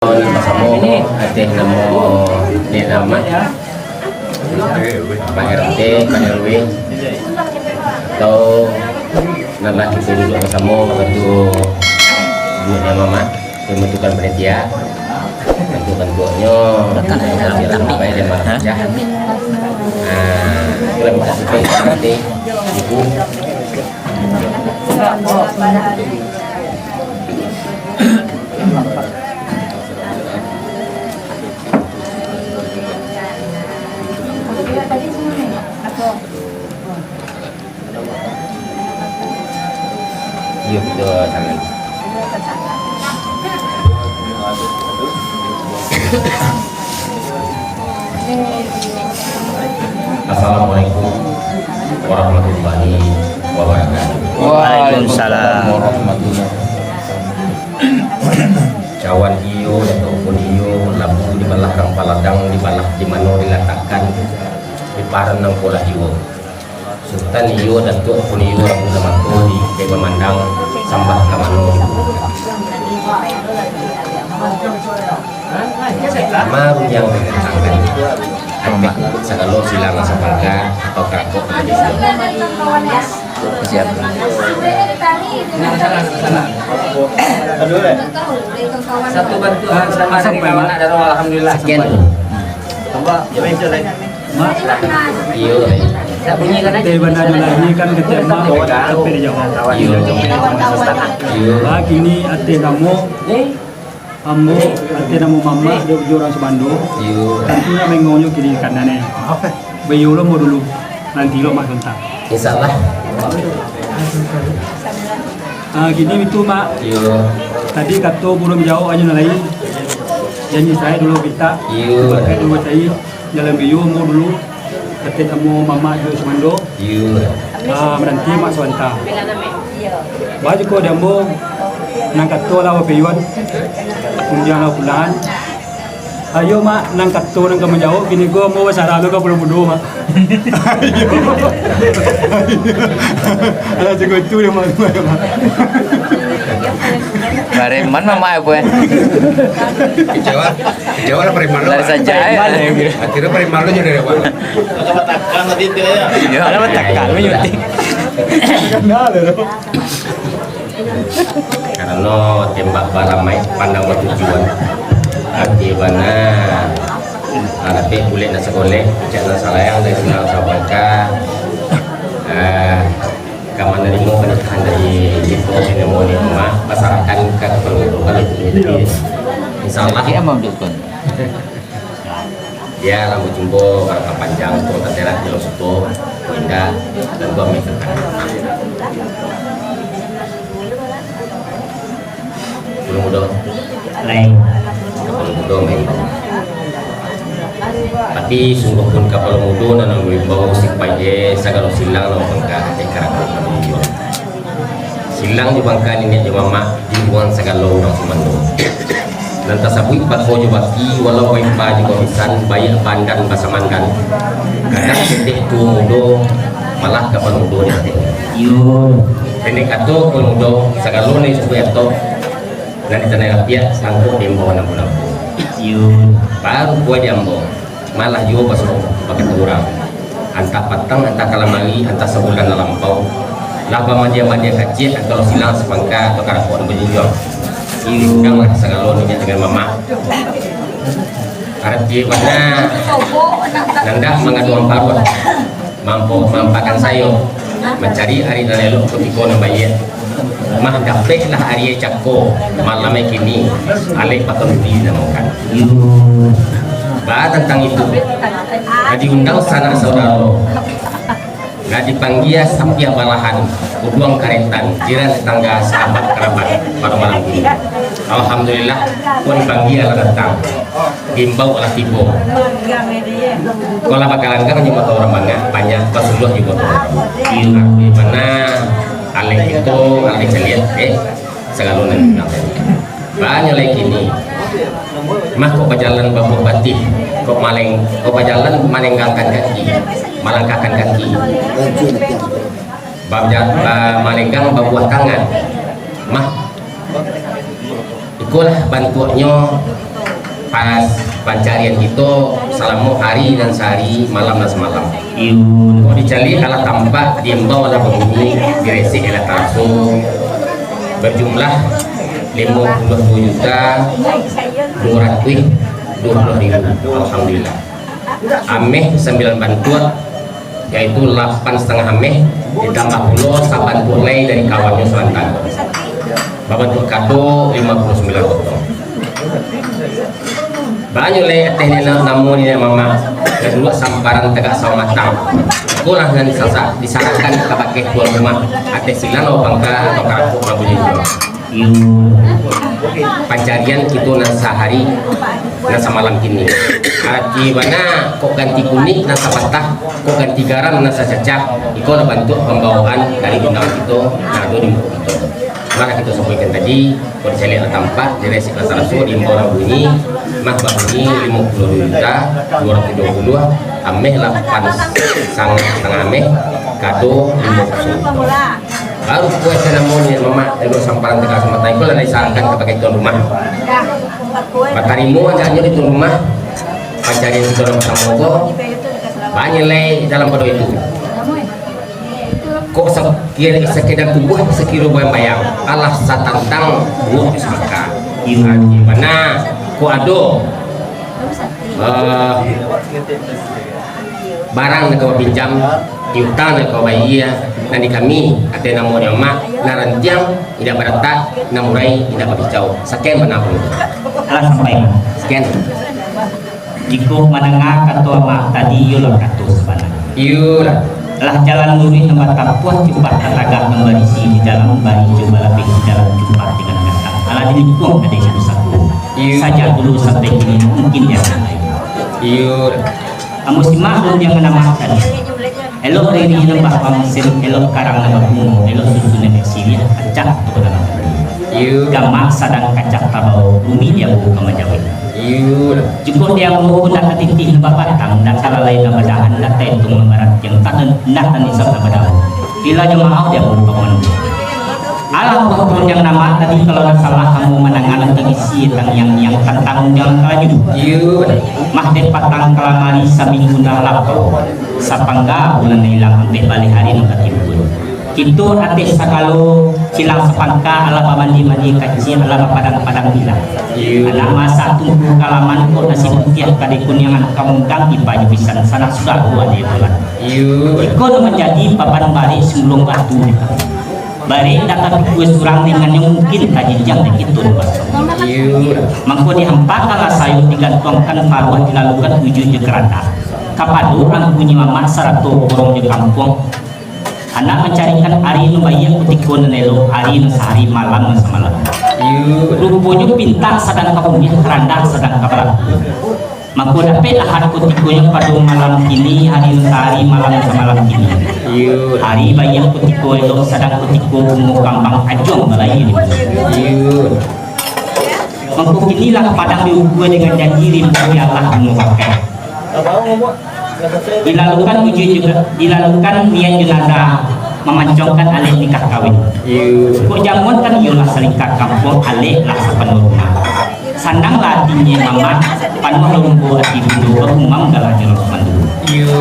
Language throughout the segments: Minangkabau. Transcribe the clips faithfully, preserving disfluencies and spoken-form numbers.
Basamo ateh namo Nek Rahmat, Pak R T, Pak R W, atau nanlah kito duduak basamo wakatu duduaknyo mamak, pembentukan panitia, bantuak-bantuaknyo, sampai dia marah pecah. Nah, itulah minta supaya nanti ibu. Iyo, betul sangat. Assalamualaikum warahmatullahi wabarakatuh. Waalaikumsalam warahmatullahi wabarakatuh. Cawan iyo, Datuak pun iyo, labu di balakang paladang, di balak di mano dilatakkan, di paran nang polah jiwo. Sutan iyo, Datuak pun iyo, labu namato di kai mamandang, sambah ka mano. Marun yang didatangkan, atek sagalo silang sapangka atau karakok. Siap. Satu bantuan sama dari kawan nak daro, alhamdulillah. Sekian. Tambah, ya, baik, Cok, lain. Mak. Iyo. Tak bunyi kan, eh? Teh bana jo lagi kan kecil, Mak. Sampai di Jawa. Iyo. Iyo. Mak, kini ateh namo. Ambo, ateh namo Mamak, dek jo urang Sumando. Iyo. Tantunyo mengonyo kini kanan, eh. Baiyo lo ambo dulu, nanti lo Mak sontak. Insya Allah. Ah, gini itu, Mak. Iyo. Tadi kato buruak manjawab ajo nan lain. Janji sae dulu kita. Iyo. Pakai dulu cai. Jalan baiyo ambo dulu. Ateh namo Mamak jo Sumando. Iyo. Ah, mananti Mak sabanta. Baa jikok di ambo nan kato lah bapayuan, undiang lah bulan. Ayo, Mak, nan kato nan ka manjawab, kini ko ambo basarah lo ka Palo Mudo, Mak. Ayo. Alah, jikok itu deh, Mak. Bareman, Mak, apa, eh? Kecewa, kecewa lah preman lo. Lari saja, eh. Akhirnya preman lo jadi apa? Ada batakan tadi, tidak ya? Iya, ada batakan, menyuntik. Kenal, ya, lo. Karano tembak baramai, pandang batujuan. Arti bana, ah, dapek bulek nan sagolek, picak nan salayang, dari silang sapangka. Ah, ka manarimo panikahan dari Iko Sinamoni Umah, pasarakan ka kapalo mudo, kalau itu. Insya Allah. Dia rambut jumbo, barangka panjang, tu taterak, jelo suto, indak, dan tu ambil tentang. Palo Mudo. Lain. Palo Mudo main. Tapi sungguahpun Palo Mudo nan mambawo sipaik, eh, sagalo silang nan bangka, eh, karakok nan baiyo. Silang jo bangka niniak jo mamak, di lingkungan sagalo urang Sumando. Nan tasabuik bako jo baki, walau baipa jo bamisan, baiak bandan basamandan. Kadang pendek tuo mudo, malah Palo Mudo di ateh. Iyo. Pendek kato, Palo Mudo, sagalo nan disabuik atok, nan di tanah lapiak, sangko diimbau nan punah. Iyo. Baru kuaik di ambo, malah juo baso-, bakato urang. Antah patang, antah kalamari, antah sabulan nan lampau. Lah bamandia-mandia kaciak, kalau silang sapangka atau karakok nan bajunjuang. Iyo. Undanglah sagalo niniak dengan mamak. Arati bana, nandak mangadu amparuah. Mampu mampakan sayo, mancari ari nan elok kutiko nan baiak. Mah dapeklah ari cako, malam e kini, alek pakanduri namokan. Ba tantang itu, ka diundang sanak saudaro, ka dipanggia sapiah balahan, uduang karetan, jiran tetangga, sahabat karabat, pado malam kini. Alhamdulillah, pun panggia lah datang. Imbau lah tibo. Kalau bakalanggang jo moto urang banyak, banyak basuluah jo moto urang. Di mana alek kito, alek caliak, eh, sagalo nan banyak lai kini. Mah kok bajalan babuah batih, kok maleng, kok bajalan malenggangkan kaki, malangkahkan kaki. Baja-, ba-, malenggang babuah tangan. Mah, ikolah bantuaknyo Pas pancarian kito salamo hari nan sahari, malam nan samalam. Iyo. Kok dicaliak alah tampak, diimbau alah babunyi, diresek alah taraso. Bajumlah limo puluah duo juta duo ratuih duo puluah ribu. Alhamdulillah. Ameh sambilan bantuak, yaitu lapan satangah ameh, ditambah pulo sabantuak lai dari kawannyo Salantang. Babantuak kado limo puluah sambilan potong. Banyak lai ateh niniak namo niniak mamak, nan duduak samparan tagak sawamatang. Ikolah nan disasa-, disarahkan kabake tuan rumah ateh silang atau pangka atau karapok nan bunyi juo. Iyo. Pancarian kito nan sahari, nan samalam kini. Arati bana, kok ganti kunik nan sapatah, kok ganti garam nan sacacah, iko lah bantuak pambawaan dari undangan kito nan ado di muko kito. Mah kito sampaikan tadi, kok dicaliak lah tampak, diresek lah taraso, diimbau lah bunyi, mah babunyi limo puluah duo juta duo ratuih duo puluah, ameh lapan satangah ameh, kado limo kosong. Baru puas ka namo niniak mamak, lalu samparan tagak sawamatang iko lah disarahkan kabake tuan rumah. Batarimo andaknyo di tuan rumah, pancarian kito nan basamo ko, banyak lai dalam pado itu. Kok sakira-, sakadar tubuah sakiro bayang-bayang, alah satantang buah jo samangka. Iyo. Bana, kok ado, eh, barang nan ka bapinjam, piutang nan ka babayia, nan di kami, ateh namo niniak mamak, nan rantiang indak baratak, nan murai indak bakicau. Sakian bana. Alah sampai. Sakian. Jikok mandanga kato amak tadi, iyolah kato sabananyo. Iyolah. Lah jalan luruih nan batampuah, cupak tatagak nan barisi di dalam, bari jo balabiah di dalam, cupak di dalam gatang. Alah dilingkuang ka desa Saku. Iyo. Sajak dulu sampai kini, mungkin jan lai. Iyolah. Ambo simak rundiang nan amak tadi. Elok riri nan bapamusim, elok karang nan babungo, elok susu nan basiriah, kacak tu dalam hati. Iyo. Gamak sadang kacak tabao, bumi diambo ka manjawek. Iyo. Jikok diambo ndak tatitih nan babatang, ndak talalai nan badahan, ndak taetong nan barantiang, ndak tan-, ndak tanisap nan badaun. Pila jo maaf diambo ka manunggu. Alah, buah rundiang nan amak tadi, kalau ndak salah ambo mandanga nan tagisi tangiang-ngiang tantang rundiang nan talaju. Iyo. Mah dek patang kalamari saminggu nan lapau, sapangga bulan nan ilang ampek baleh ari nan ka timbun. Kito ateh sagalo silang sapangka, alah bamandi-mandi kaciak, alah bapadang-padang bilang. Iyo. Anak masak tungku kalaman, kok nasi putiah kadai kuniangan, ka mungkang ipa jo pisan, sanak sudah buah di bulan. Iyo. Iko nan manjadi papan barek sumulong batu. Barek nan tapikua surang, dengannyo mungkin tajinjang dek kito nan baso. Iyo. Mangko dihampakanlah sayuik, digantuangkan paruah, dilalukan ujuik jo karandak. Kapado angku niniak mamak sarato korong jo kampuang, anak mancarikan ari nan baiak kutiko nan elok, ari nan sahari, malam nan samalam. Iyo. Ruponyo pintak sadang ka bumiah, karandak sadang ka balaku. Mako, dapeklah ari kutikonyo pado malam kini, ari nan sahari, malam nan samalam kini. Iyo. Ari baiak kutiko elok, sadang kutiko bungo kambang ajuang balayia di bungo. Iyo. Mako, kini lah padang diukua dengan janji, rimbo dialah bungo pakai. Dilalukan ujuik juga, dilalukan niat jenazah, mamancongkan alek nikah kawin. Iyo. Kok jamuan kan iyolah salingka kampuang, alek lah sapanuah rumah. Sananglah ati niniak mamak, panuahlah umbo ati bundo, bagumam galak jo urang sumando. Iyo.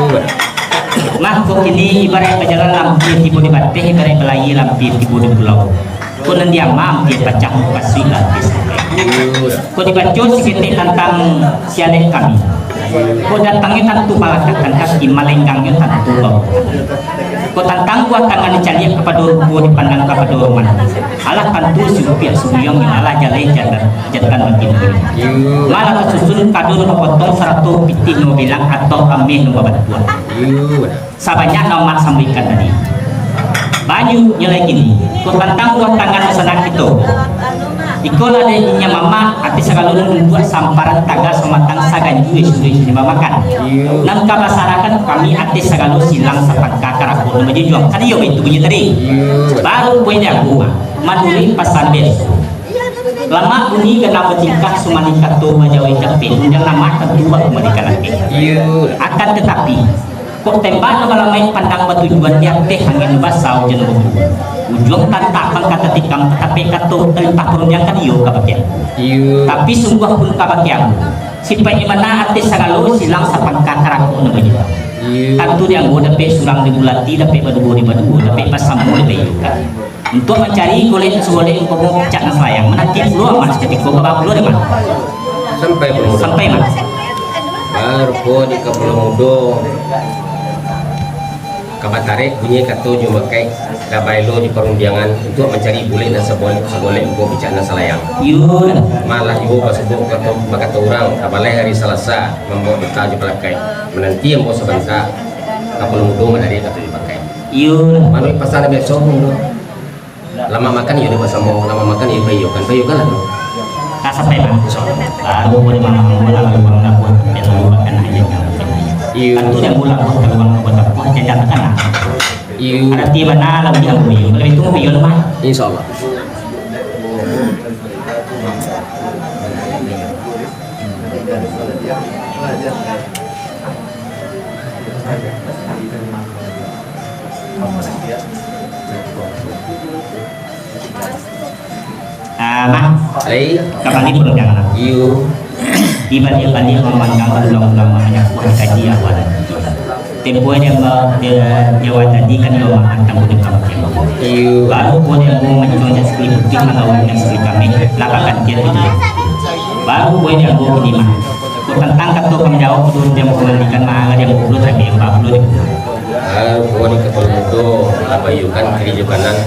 Mah, kok kini ibaraik bajalan lampia tibo di bateh, ibaraik balayia lampia tibo di pulau. Kok nan diamam, dia pacah mukasuik lampia sakai. Iyo. Kok dibaco saketek tantang si alek kami. Kok datangnyo tantu malangkahkan kaki, malenggangnyo tantu bawa. Kok tantang buah tangan dicaliak kapado rupo, dipandang kapado roman. Alah tantu si rupiah sumuyang, alah jaleh jantan, jantan bagindo. Iyo. Malah tasusun kado nan bapotong sarato pitih nan babilang atau ameh nan babantuak. Iyo. Sabanyak nan amak sambuikkan tadi. Banyaknyo lai kini. Kok tantang buah tangan masanak kito. Ikolah dek niniak mamak, ateh sagalo nan mambuek samparan tagak samatang saganjua sudah isi bamakan. Iyo. Nan ka basarahkan kami ateh sagalo silang sapangka karapok nan bajunjuang. Kan iyo baitu bunyi tadi? Iyo. Baru poin diaku, manuruik pasan biaso. Lamak bunyi ganang batingkah, sumanih kato bajawai capek, undang lamak tantu bakumari ka lakeh. Iyo. Akan tatapi, kok tembak nan balamaik pandang batujuan, di ateh angin basa ujan babuah. Ujuang tantang pangka tatikam, tapi kato talimpah parundiang kan iyo ka bakeh. Iyo. Tapi sungguah pun ka bakeh ambo. Sipaik di mana ateh sagalo silang sapangka karako nan baiyo. Iyo. Tantu di ambo dapek surang dibulati, dapek baduo dibaduo, dapek basamo dibayokan. Untuak mancari golek nan sagolek, umpamo picak nan salayang. Mananti pulo aman sakutiko ka bapulo dek man. Sampai pulo. Sampai man. Baru ko di kapalo mudo. Ka batarek bunyi kato jo bakaik, ka baelo jo parundiangan, untuak mancari bulek nan saboleh, saboleh ambo picak nan salayang. Iyo. Malah juo basubo kato, bakato urang, ka balai hari Salasa, mambao duta jo palakai. Mananti ambo sabanta, kapalo mudo manariak kato jo bakaik. Iyo. Manuruik pasan biaso pun tu. Lamak makan iyo dek basamo, lamak makan iyo baiyokan, baiyokan lah tu. Ka sampai mah. Baru boleh mamang bola, lalu bang labuah, lalu makan aja. Iyo. Kan tu dah bola, buah, lalu bang labuah, labuah, jangan makan lah. Iyo. Arati bana, lalu dia baiyo, kalau itu baiyo lemah. Insya Allah. Ah, Mak. Lai. Ka bali parundiangan. Iyo. Di baliak-baliak mamandang ulang-ulang manyapuah kaji awal. Tempo dia ma-, dia, dia awal tadi kan dia makan tamu di kamar dia. Iyo. Baru pun dia mau mancuang jas kulit putih, mangawal jas kulit kami, lapakan dia tu dia. Baru pun dia mau kini mah. Ko tantang kato ka manjawab, kudu diambo kambalikan mah, diambo pulo, tapi ambo pulo di pulo. Ah, ko di kapalo mudo, lah bayukan kiri jo kanan,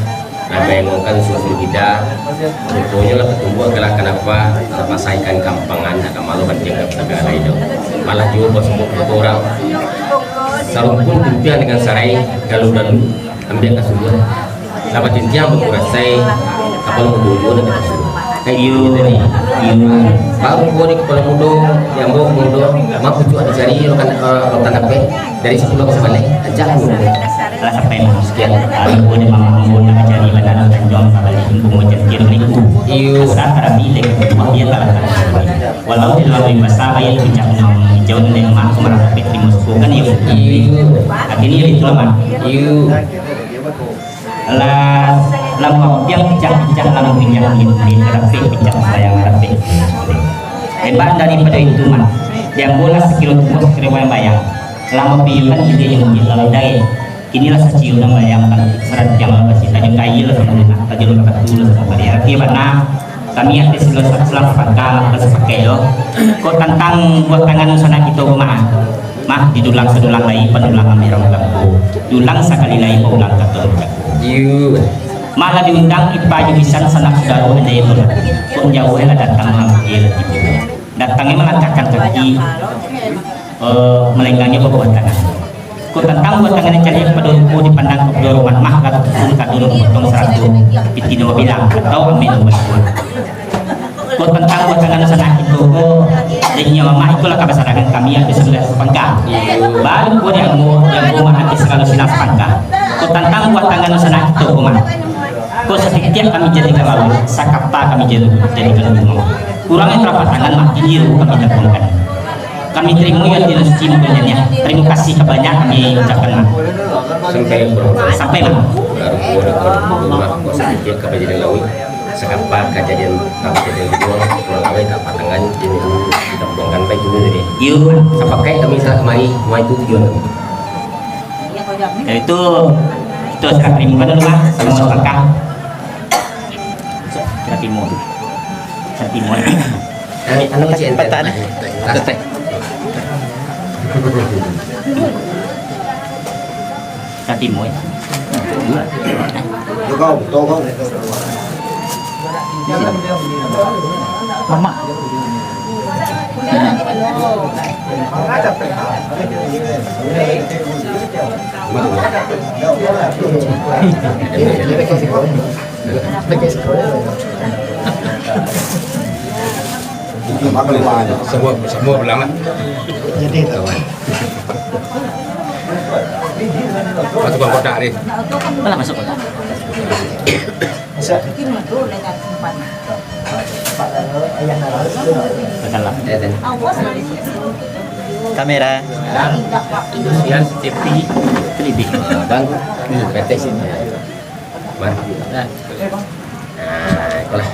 lah bayangkan suatu bida. Ruponyo lah katumbuah, kalah kanapa, lah pasaikan kampangan, nak ka malu bantiang ka tagah lai do. Malah juo basuo kato urang. Sarumpun tumpiang dengan sarai, dalu-dalu, ambiak ka sumua. Lah batintiang bakurasai, kapalo mudo juo nan dikasuah. Iyo, iyo. Baru ko di kapalo mudo, di ambo mudo, mah pucuak dicari, rotan, eh, rotan dapek, dari sapuluah ka sabaleh, ancak mudo. Lah sampai mah. Sekian. Ambo di mamang ambo nan dicari, bana nan tanjuang, sabalik embung macam kir liku. Iyo. Asa karabi lek, buah dia talah. Walau di dalam rimba sabai, puncak gunung, jauh dari rumah, aku merasa pet di Moskow, kan, iyo? Iyo. Artinya, itu lah, Mak. Iyo. Lah, lah mampiang picak-picak, lah mampiang di, di rapek picak sayang rapek. Lebar daripado itu, mah, di ambo lah sakiro tumbuah, sakiro bayang-bayang. Lah mampiukan ide yang mungkin lalu dari. Kini lah sacium nan bayang, sarantiang lah basita, jo kaia lah samo lunak, tajalun lah batu lah samo padi. Arati bana, kami ateh silang, silang sapangka, lah sapakai doh. Kok tantang buah tangan sanak kito, mah. Mah, didulang sadulang lai, padulang ambiak urang bangko. Dulang sakali lai, paulang kato urang bangko. Iyo. Mah lah diundang ipa jo bisan sanak sudaro nan jauah tu. Pun jauah lah datang, lah manggia lah tibo. Datangnyo malangkahkan kaki, eh, malenggangnyo babuah tangan. Kok tantang buah tangan nan caliak pado rupo dipandang ka pado rumah mah, lah takumpul kado nan potong sarato, pitih nan babilang, atau ameh nan babuah. Kok tantang buah tangan nan sanak kito ko, dek inyo mamak iko lah ka basarangan kami ateh sabilah sapangka. Baru ko dek ambo, dek ambo mah ateh sagalo silang sapangka. Kok tantang buah tangan nan sanak kito ko mah, ko satitiak kami jadikan lalu, sakapa kami jadi-, jadikan bungo. Kurang nan tarapak tangan mah, iko kami tapuangkan. Kami tarimo iyo, Ati Nan Suci, mangkonyo nian. Tarimo kasih ka banyak kami ucapkan, Mak. Sampai, Bro. Sampai, Mak. Baru ko dah, baru ko rumah, ko sakik ka jadi lauik. Sakapa kajadian, kajadian buang, pulang awai tak patangan, jadi dulu kita buangkan baik dulu tadi. Iyo. Sapakai kami salah kamari, semua itu tujuan kami. Dari itu, kita serah tarimo dulu, Mak. Sama sepakat. Serah tarimo. Serah tarimo. Anu, anu, cik, patah dah. Patah. Ka timur. Tokau, tokau. Mamak. Semua, semua pulang lah. Jadi, masuk ke kotak ni. Alah, masuk kotak. Kamera. Sian, C C T V. Televisi. Bang. Hmm, P T sini. Nah, itulah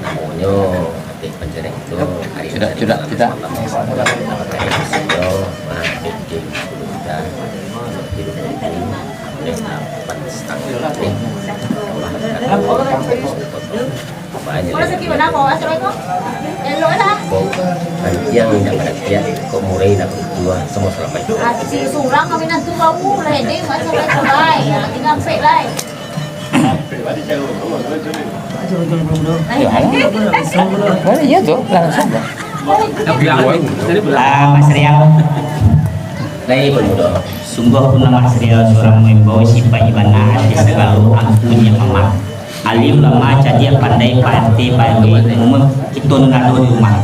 namonyo atik pancarian itu. Hari sudah, sudah, sudah. Malam. Hari isinya, wah, bikin kita, bikin kita, boleh delapan setengah, eh. Tambah. Kalau sakit mana kau? Assalamualaikum. Elok lah. Kok rantiang indak baratiak, kok murai indak batua, semua salamaik. Ah, si surang kami nantu bau lah, dek, macam lah, cubai. Ya, tinggal ampek lah. Ya, boleh je tu, langsung. Ah, Mas Riau. Lai, Pemuda. Sungguahpun Mas Riau surang maimbau sipaik bana ati sagalo angku nyo mamak. Alim ulama, cadiak pandai, Pak R T, Pak R W, umum kito nan ado di rumah.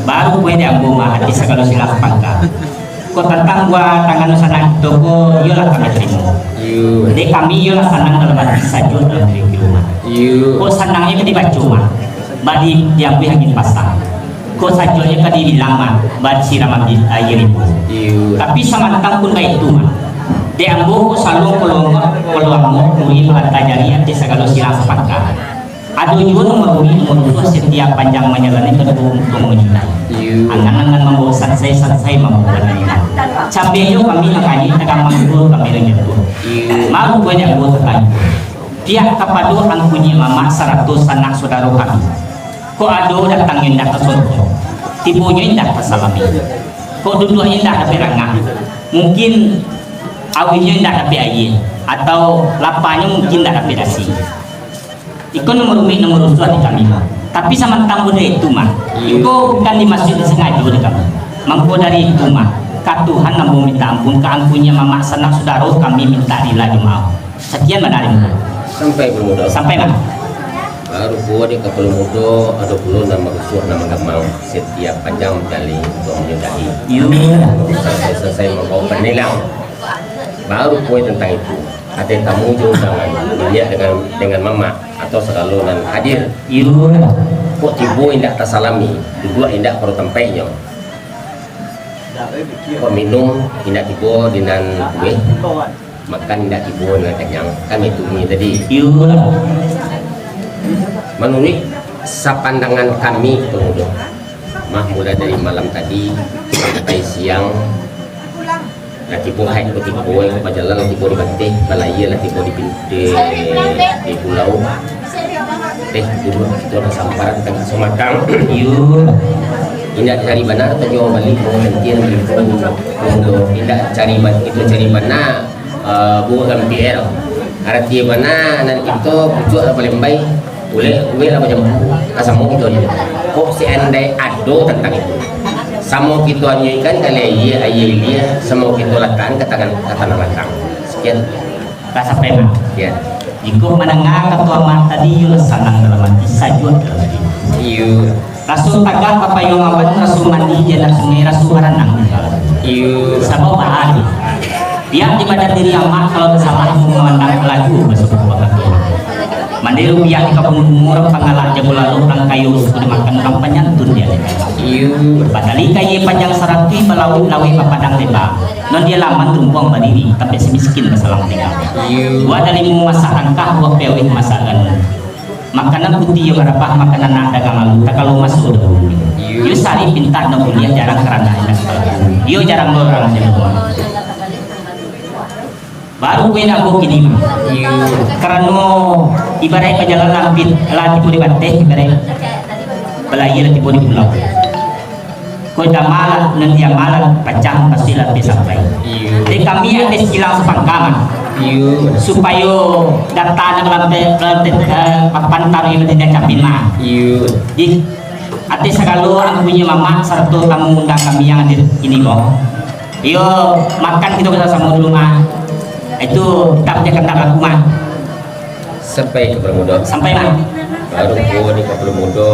Baru kue di ambo mah, ati sagalo silang sapangka. Kok tantang buah tangan sanak kito ko, iyolah kami tarimo. Iyo. Dek kami iyolah sanang dalam ati, sajuak dalam diri rumah. Iyo. Kok sanangnyo ka dibaco mah, bak di, diambuih angin pasang. Kok sajuaknyo ka dibilang mah, bak siram aia rimbun. Iyo. Tapi samantang pun baitu mah, dek ambo kok saluang kaluango, kaluango, kuruih balantah jari, ati sagalo silang sapangka. Ado juo nan maruik, marusuah satiap panjang manjalani tanpa untuang manilai. Iyo. Angan-angan mambaok sansai, sansai mambaok banaila. Cabe juo kami nan kanyik, tagang manggur kami nan jatuah. Iyo. Malu banyak buah tatanggo. Pihak kapado angku nyo mamak sarato sanak sodaro kami. Kok ado datangnyo indak tasontok, tibonyo indak tasalami. Kok duduaknyo indak dapek rangah, mungkin auihnyo indak dapek aia, atau lapanyo mungkin indak dapek dasi. Iko nan maruik, nan marusuah di kami mah. Tapi samantang buliah itu mah, iko bukan dimasuak disangajo di kami. Mangko dari itu mah, ka Tuhan ambo minta ampun, ka angku nyo mamak sanak sudaro kami minta rila jo maaf. Sakian bana dari ambo. Sampai Pemuda. Sampai mah. Baru pulo di kapalo mudo, ado pulo nan marusuah, nan manggamang. Satiap panjang tali untuang manyudahi. Iyo. Sansai-sansai mambaok banilang. Baru pulo tantang itu. Ateh tamu jo undangan, niniak dengan, dengan mamak, atau sagalo nan hadir. Iyo. Kok tibo indak tasalami, duduak indak pado tampaiknyo. Kok minum indak tibo di nan buih, makan indak tibo di nan kanyang. Kan itu bunyi tadi. Iyo. Manuruik sapandangan kami, Pemuda, mah, mulai dari malam tadi sampai siang, lah tibo hai kutiko, eh, bajalan lah tibo di bateh, balayia lah tibo di pin-, di, di pulau. Teh, dulu kito lah samparan ka Sumatang. Iyo. Indak cari bana, tajual bali, bawa tentian, bali pun, pun, indak cari ba-, kito cari bana, eh, buah M P L. Arati bana, nan kito pucuak lah palembai. Ulek, ulek lah macam tu. Ka samo kito nyo. Kok seandai ado tantang itu, samo kito anyo ikan kali aia, aia ilia, samo kito latakan ka tangan, ka tanah batang. Sekian. Ka sampai mah. Sekian. Jikok mandanga kato amak tadi, iyo lah sanang dalam ati, sajuak dalam ati. Iyo. Raso tagak bapayuang awan, raso mandi di anak sungai, raso baranang di dalam. Iyo. Sabab baa. Pihak di badan diri amak, kalau tasalah mamandang laju basuo bakato. Mandeh rupiah di kabun bungo, urang pangalak jago lalok, urang kayo suko dimakan, urang panyantun dialek. Iyo. Batali kaia panjang saratuih, balauik laweh bapadang leba. Nan di alaman tumpuang badiri, tampek si miskin basalang tingga. Iyo. Buah dalimo masak rangkah, buah piaweh masak gandum. Makanan putiah iyo barabah, makanan anak dagang lalu, takalo masuak dahulu. Iyo. Iyo sari pintak nan buliah, jarang karandak indak sakolah. Iyo jarang lo urang di rumah. Baru kue nak buah kini. Iyo. Karano ibarat pajalan lampit, lah tibo di bateh, ibarat balayia lah tibo di pulau. Kok damalah, nan diamalah pacah, pasti lah sampai. Iyo. Dek kami ado silang sapangka mah. Iyo. Supayo data nan balampe, balampe, eh, papan taruih Madinah Capin mah. Iyo. Di ateh sagalo angkunyo mamak sarato tamu undang kami yang hadir kini ko. Iyo, makan kito basamo-samo dulu mah. Itu tak punya kandak aku mah. Sampai ka Pemuda. Sampai mah. Baru ko di ka Pemuda.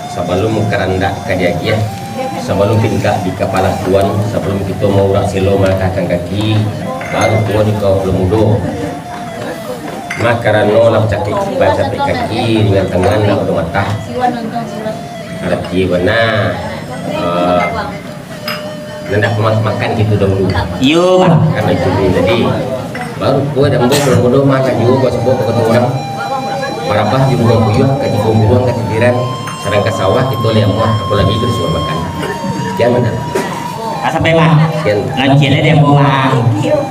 Sabalum karandak ka diagiah, sabalum pintak di kapalo tuan, sabalum kito maurak selo malangkahkan kaki, baru pulo di ka Pemuda. Mah karano lah bacapek, bacapek kaki, ringan tangan, lah udah matah. Arati bana, eh, Nan dak ma-, makan kito dahulu. Iyo, Bang. Kan itu dulu tadi. Baru kue dan bos kalau bodoh mah, kan juo buat sebab kata orang. Marabah di rumah kuyuh, ka tigo buruang, ka tidiran, sadang ka sawah, kito lai amuah, apolagi bersuah makan. Sekian, Mak. Ah, sampai, Mak. Sekian. Lancian dia, Mak.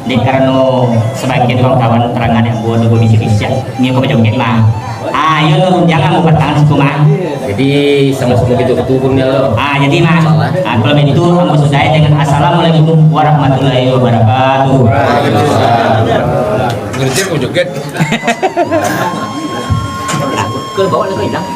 Dek karano sabagian kawan-kawan tarangan yang buat dulu bisiak-bisiak. Ni aku bajoget, Mak. Ah, iyo, Nurun, jangan mau bertangan situ, Mak. Jadi, sama-sama kita turun ya, lo. Ah, jadi, Mak. Insyaallah. Ah, kalau begitu, ambo sudahi dengan assalamualaikum warahmatullahi wabarakatuh. Waalaikumsalam. Ngerti aku joget? Kalau bawa lagi hilang.